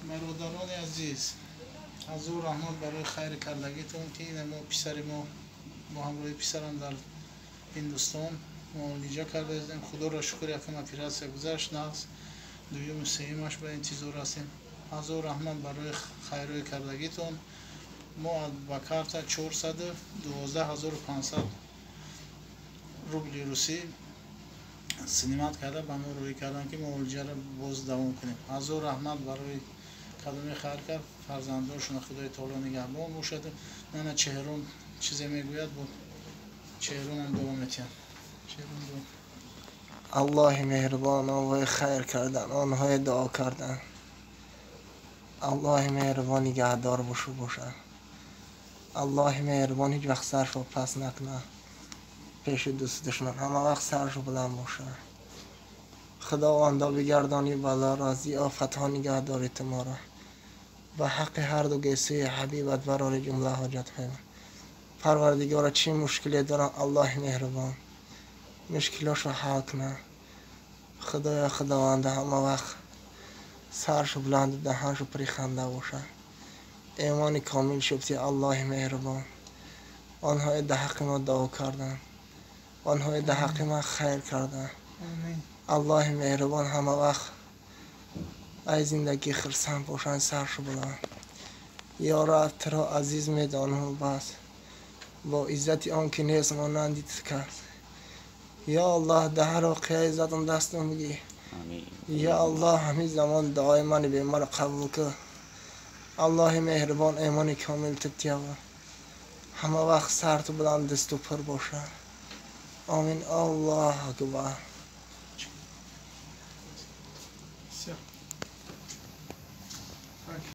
Бародарони азиз, ҳазор раҳмат барои хайр кардагитон, ки ина мо писари мо бо ҳамроҳи писарам дар Ҳиндустон муолиҷа карда издем. Худоро шукр, якум оператсия гузашт нағз, дуюму сеюмаш ба интизор ҳастем. Ҳазор раҳмат барои хайрҳои кардагитон. Мо ба карта 412 500 рубли русӣ снимать карда ба мо рӯй карданд, ки муолиҷаро боз давом кунем. Ҳазор раҳмат барои кадоме хайр кард. Фарзандошона Худои таоло нигаҳбон бошад. Мана чеҳрон чизе мегӯяд, бо чеҳронам дуо метиҳам. Аллоҳи меҳрубон, онҳои хайр кардан, онҳое дуо кардан, Аллоҳи меҳрубон нигаҳдор бошу бошад. Аллоҳи меҳрубон ҳеҷ вақт саршо паст накунад пеши дӯсту душман, ҳама вақт саршо баланд бошад. Худовандо, бигардонӣ балоро, аз офатҳо нигаҳ дорӣ ту моро. Ба ҳаққи ҳарду гесӯи ҳабибат барори ҷумла ҳоҷатҳои ман. Парвардигора, чӣ мушкиле дорам, Аллоҳи меҳрубон мушкилошро ҳал кунад. Худоё, Худованда, ҳама вақт саршу баланду даҳаншу пури ханда бошад. Имони комил шубти, Аллоҳи меҳрубон. Онҳое дар ҳаққи мо дуо карданд, онҳое дар ҳаққи ман хайр карданд, Аллоҳи меҳрубон, ҳама вақт ай зиндагӣ хурсанд бошанд, саршу баланд. Ё Раб, туро азиз медонам, бас бо иззати он ки нест монанди ту кас. Ё Аллоҳ, дар ҳар воқеа иззатам дастам бигир. Ё Аллоҳ, ҳамин замон дуои мани беморро қабул кун. Аллоҳи меҳрубон, имони комил тибтиява, ҳама вақт сарту баланд, дасту пур бошад. Омин. Аллоҳу акбар. Всё. Так.